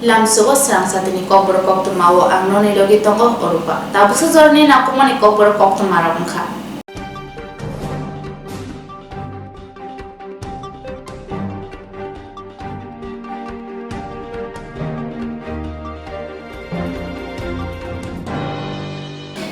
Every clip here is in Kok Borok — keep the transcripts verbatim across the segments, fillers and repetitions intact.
Lamsogo srang satini kokborok koktwma o ang noni logi tongo Orupa. Tabuksa jorani nangkukmani kokborok koktwma rok wngkha.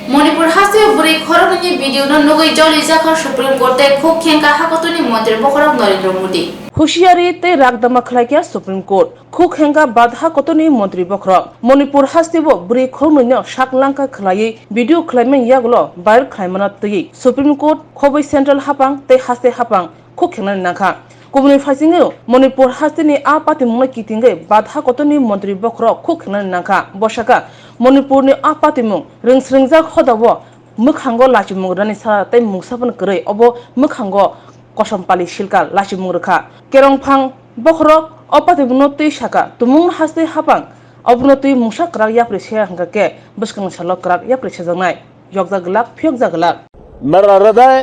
Manipur haste bwrwi khoroknwini video no nugwi jolijakha Supreme Court tei khuk khengkha hakotoni montri bokhorok Narendra Modi. Hushiyari tei rakdama khlaikha Supreme Court. Khuk khengkha badha kotorni montri bokhorok. Manipur hasteo bwrwi khoroknwino sak langkha khwlaiwi video khwlaimani yagulo viral khwlaimano twiwi Supreme Court khobwi central haphang tei haste haphang khuk khengnani nangkha. Kubuni phaisingno Manipur hasteni a patimungno kitingwi badha kotorni montri bokhorok khuk khengnani nangkha. Bo sakha Manipurni a patimung rwngsrwngjak hodao mwkhango lachimung rwnani sara tei mungsa phano kwrwi obo mwkhango kosom pali silka lachimung rwkha. Kerongphang bokhorok o patimungno twi sakha, tumung haste haphang obono twi mungsa kwrak yapri se hwnkha khe bwskangni salo kwrak yapri sejaknai, yokjak glak, phiyokjak glak. मेरा हृदय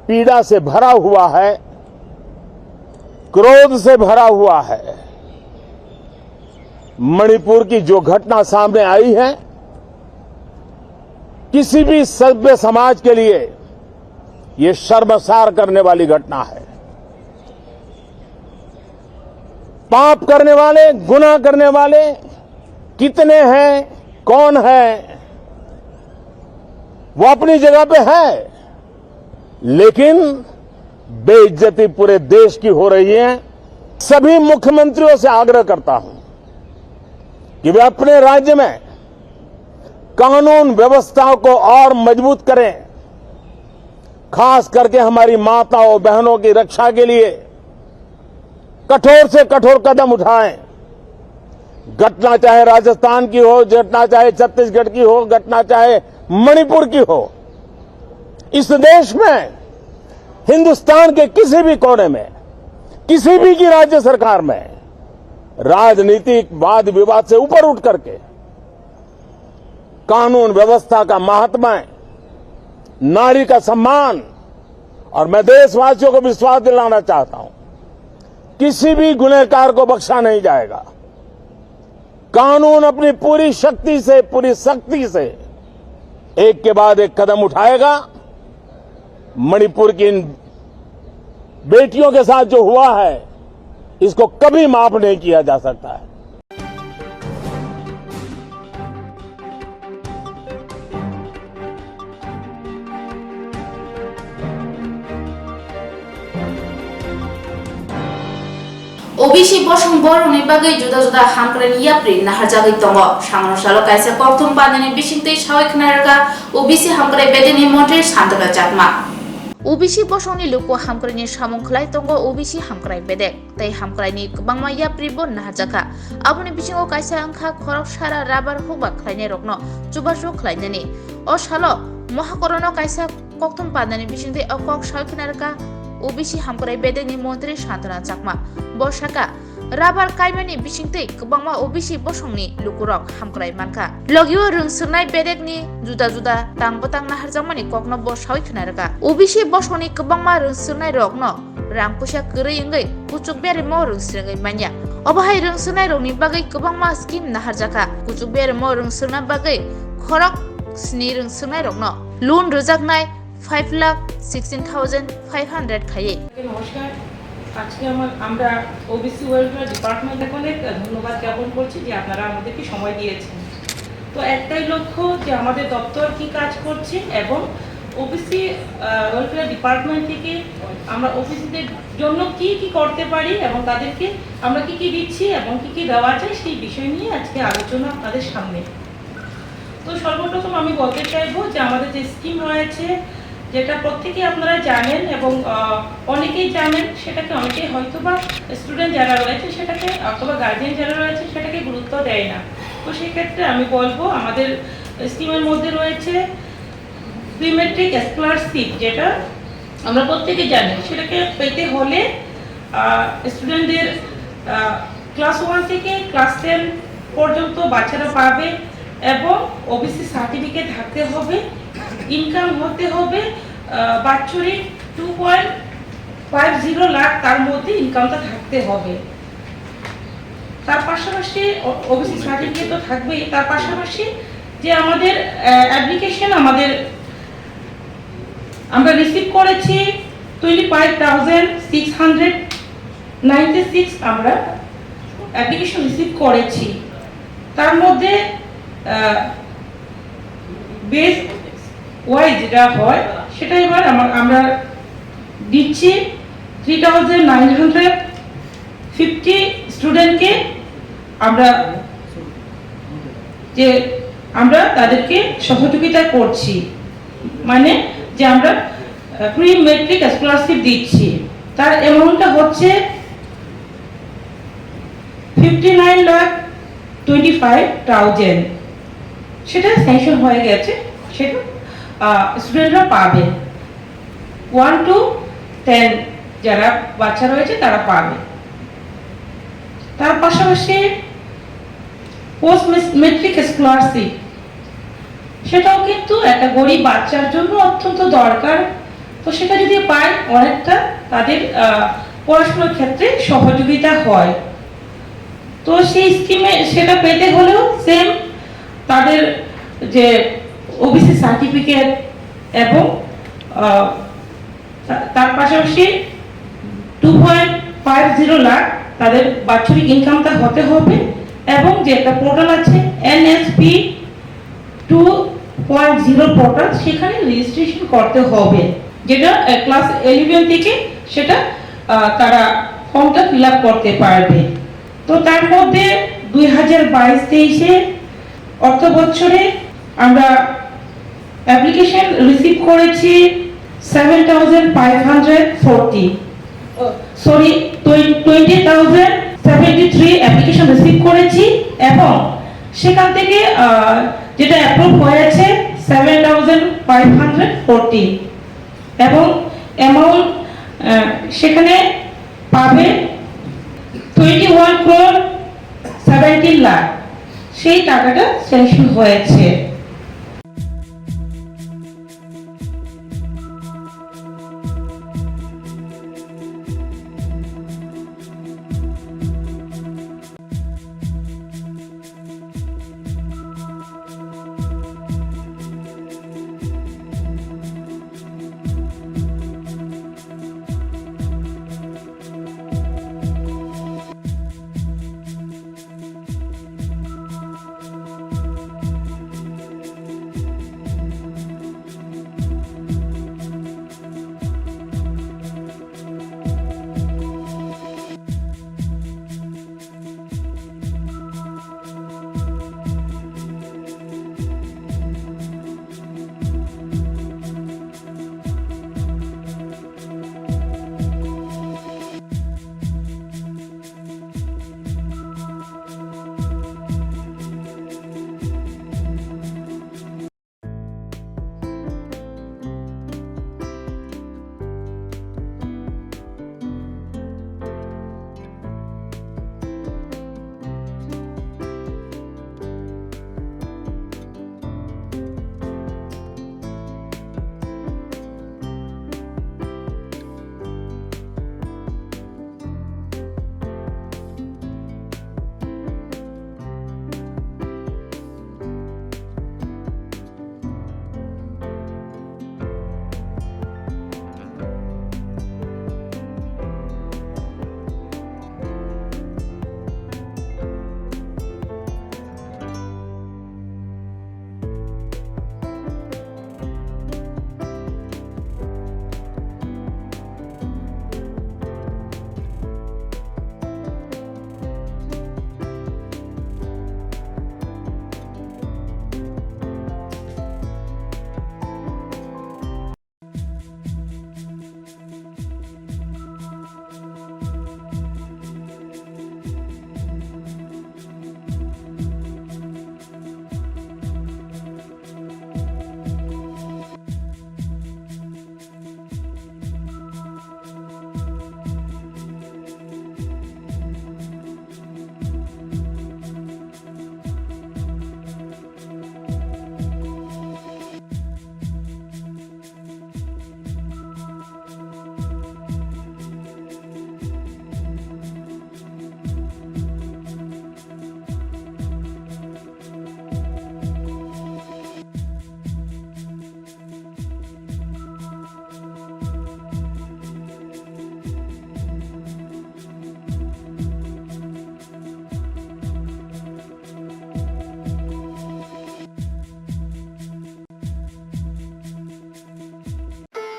पीड़ा से भरा हुआ है, क्रोध से भरा हुआ है। मणिपुर की जो घटना सामने आई है, किसी भी सभ्य समाज के लिए ये शर्मसार करने वाली घटना है। पाप करने वाले, गुनाह करने वाले कितने हैं, कौन है, वो अपनी जगह पे है, लेकिन बेइज्जती पूरे देश की हो रही है। सभी मुख्यमंत्रियों से आग्रह करता हूं कि वे अपने राज्य में कानून व्यवस्था को और मजबूत करें, खास करके हमारी माताओं बहनों की रक्षा के लिए कठोर से कठोर कदम उठाएं। घटना चाहे राजस्थान की हो, घटना चाहे छत्तीसगढ़ की हो, घटना चाहे मणिपुर की हो, इस देश में, हिंदुस्तान के किसी भी कोने में, किसी भी की राज्य सरकार में राजनीतिक वाद विवाद से ऊपर उठ करके कानून व्यवस्था का महात्म्य, नारी का सम्मान, और मैं देशवासियों को विश्वास दिलाना चाहता हूं, किसी भी गुनहगार को बख्शा नहीं जाएगा। कानून अपनी पूरी शक्ति से, पूरी सख्ती से एक के बाद एक कदम उठाएगा। मणिपुर की इन बेटियों के साथ जो हुआ है, इसको कभी माफ नहीं किया जा सकता है। O B C bosong borokni bagwi juda juda hamkraini yapri naharjagwi tongo. Sangno salo kaisa kokthum pandani bisingtwi sawi khna rwkha O B C hamkrai bedekni montri Santana Chakma. O B C bosongni luku hamkraini samung khlai tongo O B C hamkrai bedek. Tei hamkraini kwbangma yapri bo naharjakha. Aboni bisingo kaisa wngkha khorok sara rabar hukba khlainairokno chubachu khlainani. O salo Mohakorono kaisa kokthum pandani bisingtwi o kok sawi khna rwkha O B C hamkrai bedekni montri Santana Chakma. Bo sakha, rabar kaimani bisingtwi kwbangma O B C bosongni lukurok hamkrai mankha. Logio rwngswrnai bedekni juda juda tang bwtang naharjakmani kokno bo sawi khna rwkha. O B C bosongni kwbangma rwngswrnairokno rang puisa kwrwi wngwi kuchuk beremo rwngswrwngwi manya. Obo hai rwngswrwngnairokni bagwi kwbangma scheme naharjakha. Kuchuk beremo rwngswrwngna bagwi khorok sni rwngswrwngnairokno loan rwjaknai five lakh sixteen thousand five hundred khaiwi. নমস্কার। আজকে আমার, আমরা OBC welfare department অনেক ধন্যবাদ জ্ঞাপন করছি যে আপনারা আমাদেরকে সময় দিয়েছেন। তো একটাই লক্ষ্য যে আমাদের দপ্তর কি কাজ করছে এবং ওবিসি, আহ, ওয়েলফেয়ার ডিপার্টমেন্ট থেকে আমরা ওবিসিদের জন্য কি কি করতে পারি এবং তাদেরকে আমরা কি কি দিচ্ছি এবং কি কি দেওয়া যায় সেই বিষয় নিয়ে আজকে আলোচনা আপনাদের সামনে। তো সর্বপ্রথম আমি বলতে চাইবো যে আমাদের যে স্কিম রয়েছে, যেটা প্রত্যেকেই আপনারা জানেন এবং, আহ, অনেকেই জানেন, সেটাকে অনেকেই হয়তো বা স্টুডেন্ট যারা রয়েছে সেটাকে, অথবা গার্জিয়ান যারা রয়েছে সেটাকে গুরুত্ব দেয় না। তো সেক্ষেত্রে আমি বলবো আমাদের স্কিমের মধ্যে রয়েছে প্রি মেট্রিক স্কলারশিপ, যেটা আমরা প্রত্যেকে জানি, সেটাকে পেতে হলে, আহ, স্টুডেন্টদের, আহ, ক্লাস ওয়ান থেকে ক্লাস টেন পর্যন্ত বাচ্চারা পাবে এবং ওবিসি সার্টিফিকেট থাকতে হবে, ইনকাম হতে হবে, আহ, বাৎসরিক two point five zero lakh তার মধ্যে ইনকামটা থাকতে হবে। তার পাশাপাশি ওবিসি সার্টিফিকেট তো থাকবেই, তার পাশাপাশি যে আমাদের অ্যাপ্লিকেশন আমাদের আমরা রিসিভ করেছি twenty five thousand six hundred ninety six আমরা অ্যাপ্লিকেশন রিসিভ করেছি। তার মধ্যে বেস ওয়াইজ যেটা হয়, সেটা এবার আমার আমরা দিচ্ছি three thousand nine hundred fifty স্টুডেন্টকে আমরা যে আমরা তাদেরকে সহযোগিতা করছি, মানে যে আমরা প্রি মেট্রিক স্কলারশিপ দিচ্ছি। তার অ্যামাউন্টটা হচ্ছে fifty nine lakh twenty five thousand. সেটা স্যাংশন হয়ে গেছে, সেটা স্টুডেন্টরা পাবে। ওয়ান টু টেন যারা বাচ্চা রয়েছে, তারা পাবে। তার পাশাপাশি পোস্ট মেট্রিক স্কলারশিপ, সেটাও কিন্তু একটা গরিব বাচ্চার জন্য অত্যন্ত দরকার। তো সেটা যদি পায়, অনেকটা তাদের পড়াশোনার ক্ষেত্রে সহযোগিতা হয়। তো সেই স্কিমে সেটা পেতে হলেও সেম তাদের যে ওবিসি সার্টিফিকেট এবং তার পাশাপাশি two point five zero lakh তাদের বাৎসরিক ইনকামটা হতে হবে এবং যে একটা পোর্টাল আছে NSP two point zero portal, সেখানে রেজিস্ট্রেশন করতে হবে, যেটা ক্লাস ইলেভেন থেকে সেটা তারা ফর্মটা ফিল আপ করতে পারবে। তো তার মধ্যে দুই হাজার বাইশ তেইশে অর্থ বছরে আমরা অ্যাপ্লিকেশন রিসিভ করেছি seven thousand five hundred forty, sorry, twenty thousand seventy three application receive করেছি এবং সেখান থেকে যেটা অ্যাপ্রুভ হয়েছে seven thousand five hundred forty এবং অ্যামাউন্ট সেখানে পাবে টোয়েন্টি ওয়ান ক্রোর সেভেন্টিন লাখ, সেই টাকাটা স্যাংশন হয়েছে।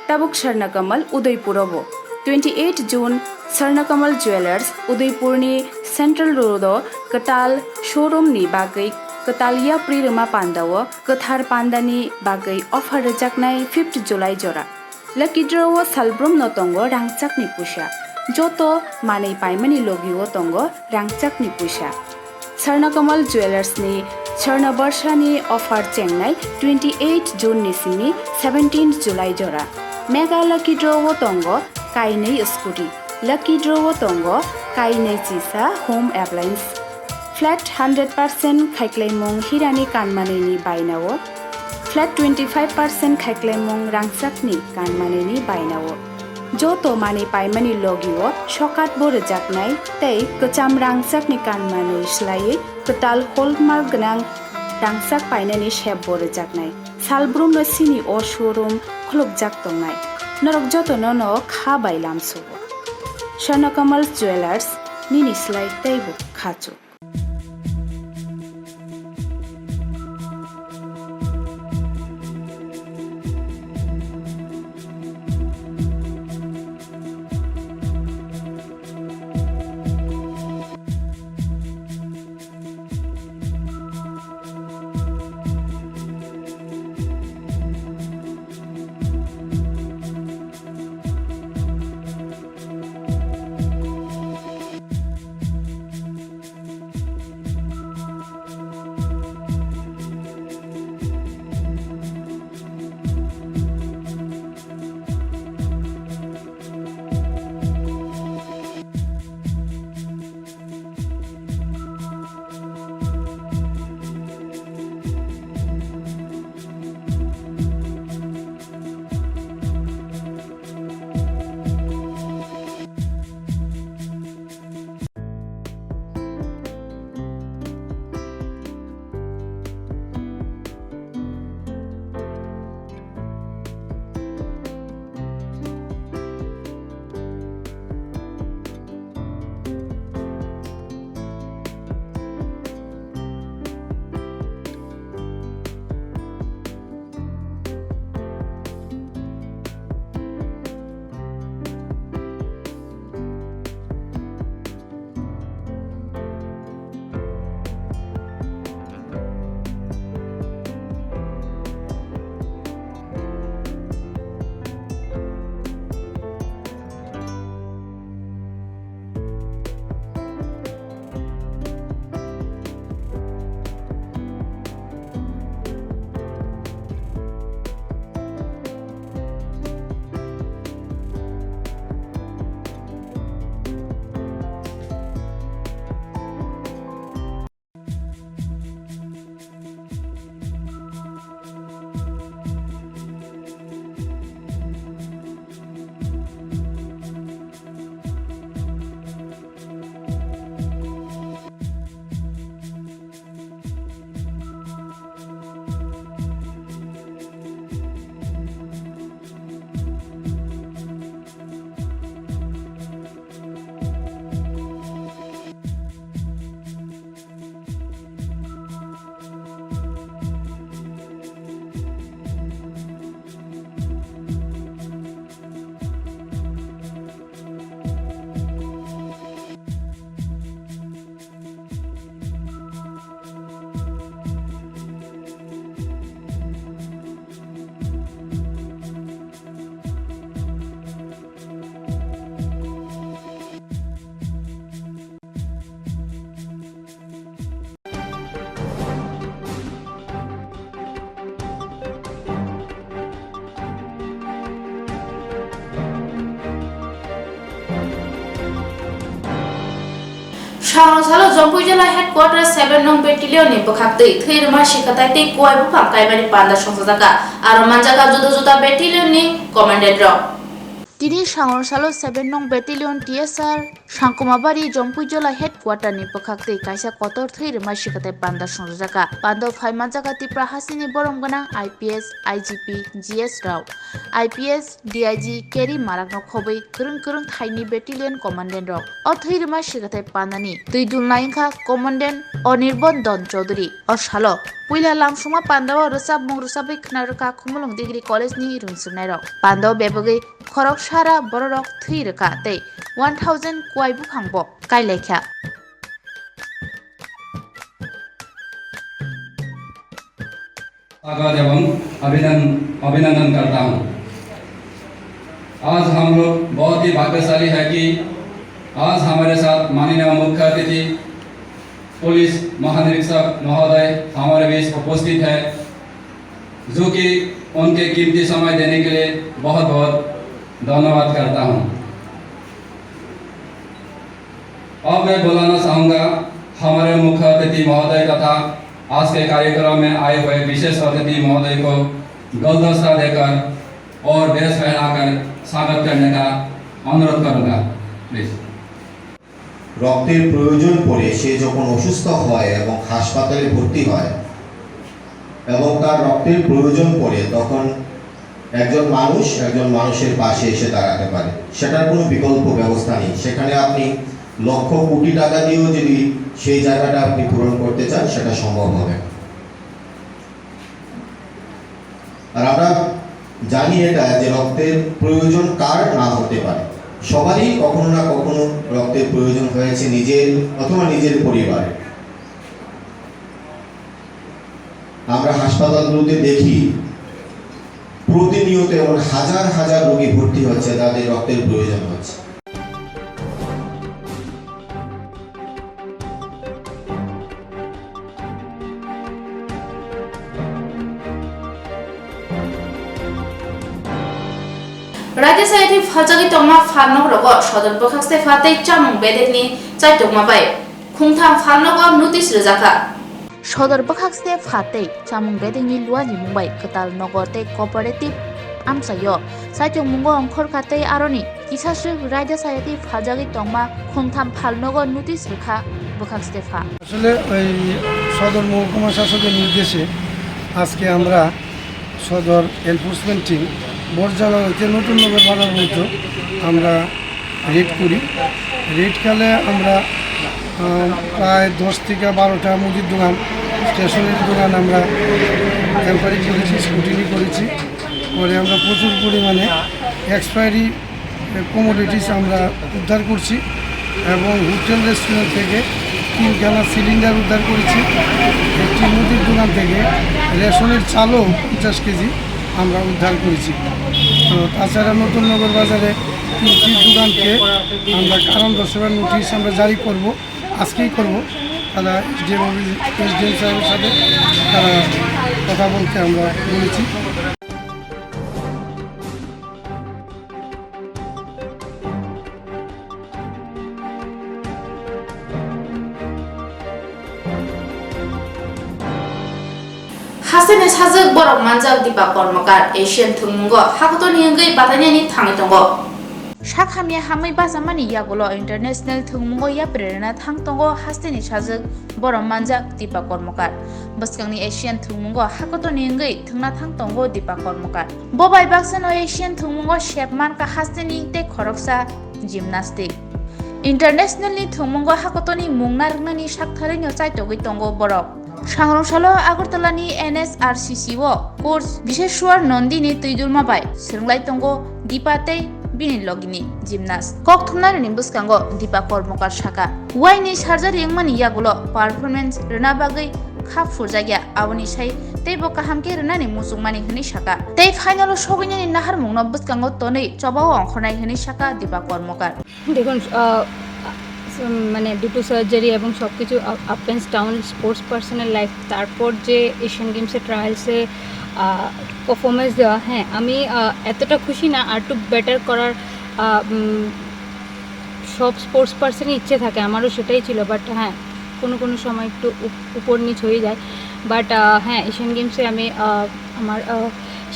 Tabuk Swarnakamal Udaipur o bo. Twenty eight June Swarnakamal Jewellers Udaipur ni Central Road o kwtal showroom ni bagwi kwtal yapri rwma panda o kwthar panda ni bagwi offer rwjaknai fifth July jora. Lucky draw o salbrum no tongo rangchak ni puisa. Joto manwi paimani logi o tongo rangchak ni puisa. Swarnakamal Jewellers ni Swarna Barsha ni offer chengnai twenty eight June ni simi seventeen July jora. Mega Lucky Draw o tongo kainwi scooty. Lucky Draw o tongo kainwi chisa home appliance. Flat hundred percent khaiklaimung hirani kanmanini bainao. Flat twenty five percent khaiklaimung rangchakni kanmanini bainao. Joto manwi paimani logi o sokat bo rwjaknai tei kwcham rangchakni kanmanwi swlaiwi kwtal hallmark gwnang rangchak painani sep bo rwjaknai. Salbrum no sini o showroom khulukjak tongnai. Norok jotono no kha bai lamsugo. Swarnakamal Jewellers, nini slai teibo khachu. Sangno salo Jampui jila headquarter seven nong battalion ni bwkhaktwi thwi rwma sikhatai tei kuwai buphang kaimani panda songchajakha. Aro manjakha juda juda battalion ni commandant rok. Tini Sangno salo seven nong battalion T S R Sangkumabari Jompuijola headquarter ni bwkhak twi kaisa kotor thwi rwma sikhathai panda swngjak kha. Panda o phai manjak kha Tipra hasteni borom gwnang I P S, I G P, G S rok. I P S, D I G Keri Marak no khobwi kwrwng kwrwng thaini battalion commandant rok. O thwi rwma sikhathai pandani twi dulnai wngkha commandant Anirban Don Chaudhary. O salo puila lamsongma panda o rwchapmung rwchapwi khna rwkha Khumulwng Degree College ni rwngswrwngnairok. Panda o bebagwi khorok sara bororok thwi rwkha tei one thousand kuai buphang bo kailaikha. स्वागत एवं अभिनंदन, अभिनंदन करता हूं। आज हम लोग बहुत ही भाग्यशाली है कि आज हमारे साथ माननीय मुख्य अतिथि पुलिस महानिरीक्षक महोदय हमारे बीच उपस्थित है, जो कि उनके कीमती समय देने के लिए बहुत बहुत धन्यवाद करता हूं। अब मैं बुलाना चाहूंगा हमारे मुख्य अतिथि महोदय तथा आज के कार्यक्रम में आए हुए विशेष अतिथि महोदय को गुलदस्ता देकर और वेश पहनाकर स्वागत करने का अनुरोध करूंगा। प्लीज। রক্তের প্রয়োজন পড়ে সে যখন অসুস্থ হয় এবং হাসপাতালে ভর্তি হয় এবং তার রক্তের প্রয়োজন পড়ে, তখন একজন মানুষ একজন মানুষের পাশে এসে দাঁড়াতে পারে। সেটার কোনো বিকল্প ব্যবস্থা নেই। সেখানে আপনি লক্ষ কোটি টাকা দিয়েও যদি সেই জায়গাটা আপনি পূরণ করতে চান, সেটা সম্ভব হবে না। আর আমরা জানি এটা যে রক্তের প্রয়োজন কার না হতে পারে, সবারই কখনো না কখনো রক্তের প্রয়োজন হয়েছে নিজের অথবা নিজের পরিবারের। আমরা হাসপাতালগুলোতে দেখি প্রতিনিয়ত এমন হাজার হাজার রোগী ভর্তি হচ্ছে যাদের রক্তের প্রয়োজন হচ্ছে। Raida sayati phalchagwi tongma phalnokrogo sodor bwkhakste pha tei chamung bedekni chaitokma bai khungtham phalnogo notice rwjakha. Sodor bwkhakste pha tei chamung bedekni luanimung bai kwtal nogor tei cooperative amchaio chaitokmungo ongkhorkha tei aroni kisaswk raida sayati phaljagwi tongma khungtham phalnogo notice rwkha bwkhakste pha. আসলে ওই সদর মহকুমা শাসকের নির্দেশে আজকে আমরা সদর enforcement team বড়জালা হইতে নতুন নগর বাজার পর্যন্ত আমরা রেড করি। রেড কালে আমরা, আহ, প্রায় দশ থেকে বারোটা মুদির দোকান, স্টেশনারি দোকান আমরা এনকোয়ারি করেছি, স্ক্রুটিনি করেছি। পরে আমরা প্রচুর পরিমাণে এক্সপায়ারি কমোডিটিস আমরা উদ্ধার করছি এবং হোটেল রেস্টুরেন্ট থেকে তিনখানা সিলিন্ডার উদ্ধার করেছি। একটি মুদির দোকান থেকে রেশনের চালও পঞ্চাশ কেজি আমরা উদ্ধার করেছি। তো তাছাড়া নতুন নগর বাজারে তিনটি দোকানকে আমরা কারণ দর্শাবার নোটিশ আমরা জারি করব, আজকেই করব। তারা এসডিএম অফিস, এসডিএম সাহেবের সাথে তারা কথা বলতে আমরা বলেছি। Hasteni sajwk borok manjak Deepak Karmakar Asian thwngmungo hakotorni wngwi batainani thangwi tongo. Sak hamya hamwi bachamani yagulo international thwngmungo yapri rwna thang tongo hasteni sajwk borok manjak Deepak Karmakar. Bwskangni Asian thwngmungo hakotorni wngwi thwngna thang tongo Deepak Karmakar. Bo bai baksano Asian thwngmungo sep mankha hasteni tei khoroksa gymnastic. International ni thwngmungo hakotorni mung narwknani saktharwino chaitogwi tongo borok. Sangrong salo Agartala ni N S R C C o coach Biseshwar Nandi ni twidulma bai swrwnglai tongo Deepa tei bini logini gymnast. Kok thumnarokni bwskango Deepa Karmakar saka, waini surgery wngmani yagulo performance rwna bagwi kha phurjakya, aboni sai teibo kaham khe rwnani muchungmani hwnwi saka. Tei final o sogwinani naharmungno bwskango tonwi chobao ongkhornai hwnwi saka Deepa Karmakar. দেখুন, আহ, উম, মানে দুটো সার্জারি এবং সব কিছু up and down, sports পার্সনের লাইফ, তারপর যে এশিয়ান গেমসের ট্রায়ালসে, আহ, পারফরমেন্স দেওয়া, হ্যাঁ, আমি, আহ, এতটা খুশি না, আর একটু বেটার করার, আহ, উম, সব স্পোর্টস পার্সনই ইচ্ছে থাকে, আমারও সেটাই ছিল, বাট হ্যাঁ, কোনো কোনো সময় একটু উপ-, উপর নিচ হয়ে যায়। বাট, আহ, হ্যাঁ, এশিয়ান গেমসে আমি, আহ, আমার, আহ,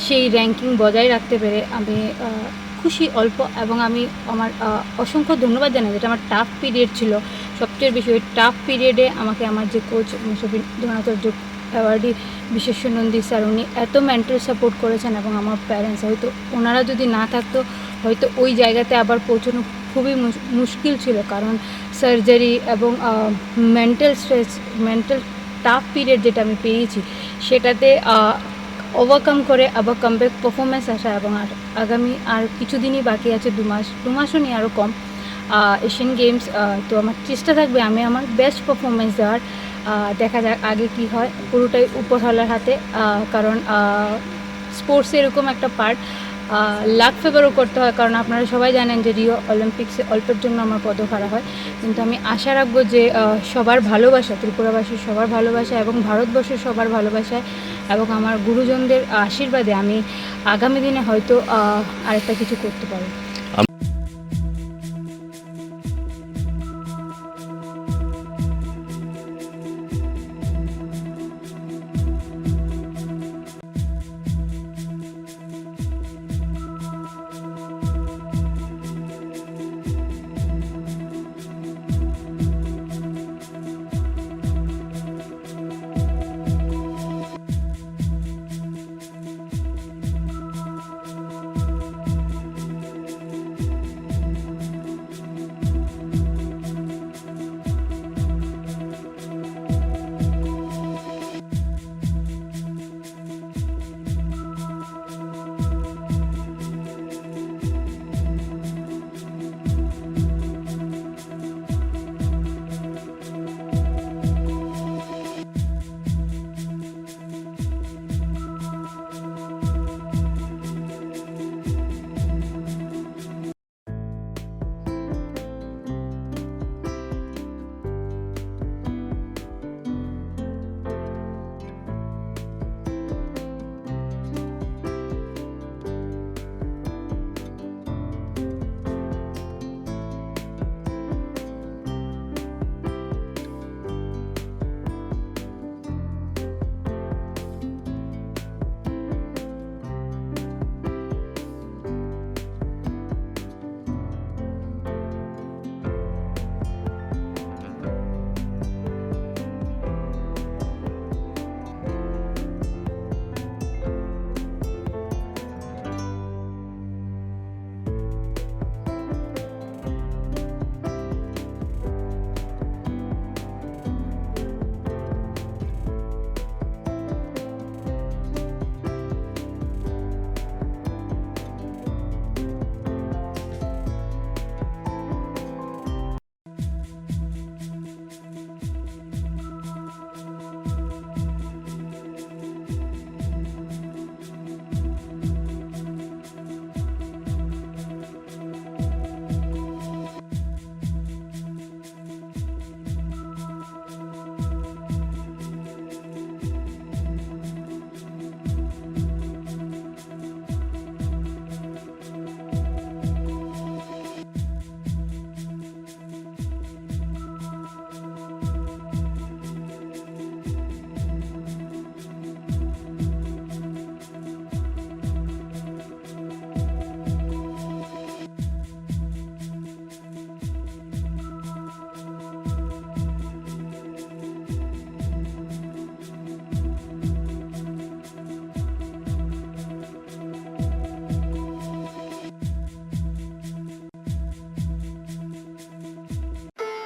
সেই র্যাঙ্কিং বজায় রাখতে পেরে আমি, আহ, খুশি অল্প, এবং আমি আমার, আহ, অসংখ্য ধন্যবাদ জানাই, যেটা আমার টাফ পিরিয়ড ছিল, সবচেয়ে বেশি ওই টাফ পিরিয়ডে আমাকে আমার যে কোচ মুশফিক ধনাচার্য অ্যাওয়ার্ডি বিশেষ নন্দী স্যার, উনি এত মেন্টাল সাপোর্ট করেছেন, এবং আমার প্যারেন্টস, হয়তো ওনারা যদি না থাকতো, হয়তো ওই জায়গাতে আবার পৌঁছানো খুবই মুশ-, মুশকিল ছিল, কারণ সার্জারি এবং, ah, mental stress, mental tough period যেটা আমি পেয়েছি, সেটাতে, আহ, ওভারকাম করে আবার কামব্যাক পারফরমেন্স আসা, এবং আর আগামী আর কিছুদিনই বাকি আছে, দু মাস, দু মাসও নেই, আরও কম। আহ, এশিয়ান গেমস, আহ, তো আমার চেষ্টা থাকবে আমি আমার বেস্ট পারফরমেন্স দেওয়ার। আহ, দেখা যাক আগে কি হয়, পুরোটাই উপরওয়ালার হাতে। আহ, কারণ, আহ, স্পোর্টস এরকম একটা পার্ট, লাক ফেভারও করতে হয়, কারণ আপনারা সবাই জানেন যে রিও অলিম্পিক্সে অল্পের জন্য আমার পদক হারা হয়। কিন্তু আমি আশা রাখবো যে, আহ, সবার ভালোবাসা, ত্রিপুরাবাসীর সবার ভালোবাসা এবং ভারতবর্ষের সবার ভালোবাসায় এবং আমার গুরুজনদের আশীর্বাদে আমি আগামী দিনে হয়তো, আহ, আরেকটা কিছু করতে পারবো।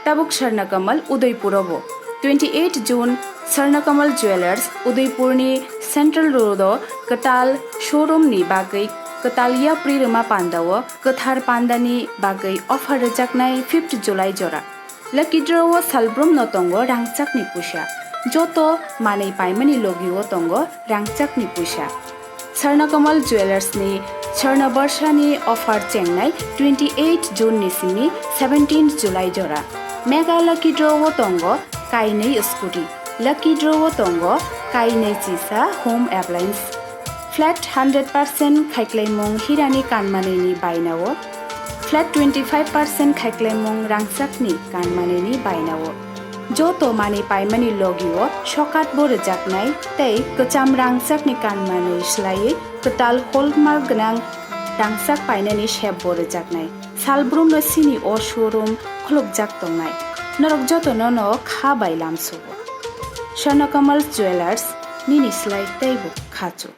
Tabuk Swarnakamal Udaipur o bo twenty eight June Swarnakamal Jewellers Udaipur ni Central Road o kwtal showroom ni bagwi kwtal yapri rwma panda o kwthar panda ni bagwi offer rwjaknai fifth July jora. Lucky draw o salbrum no tongo rangchak ni puisa. Joto manwi paimani logi o tongo rangchak ni puisa. Swarnakamal Jewellers ni Swarna Barsha ni offer chengnai twenty eight June ni simi seventeen July jora. Mega Lucky Draw o tongo kainwi scooty. Lucky Draw o tongo kainwi chisa home appliance. Flat hundred percent khaiklaimung hirani kanmanwi ni baina o. Flat twenty five percent khaiklaimung rangchak ni kanmanwi ni baina o. Joto manwi paimani logi o sokat bo rwjaknai tei kwcham rangchak ni kanmanwi swlaiwi kwtal hallmark gwnang Dangsak painani sep bo rwjaknai. Salbrumno chini o showroom khulukjak tongnai. Norok jotono no kha bai lamsugo. Swarnakamal Jewellers, nini slai teibo khachuk.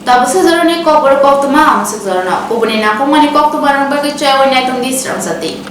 Tabuk sajoroni kokborok koktwma ang swkjorno. Kubuni nangkukmani koktwmarokni bagwi chaywi naitongdi srang sati.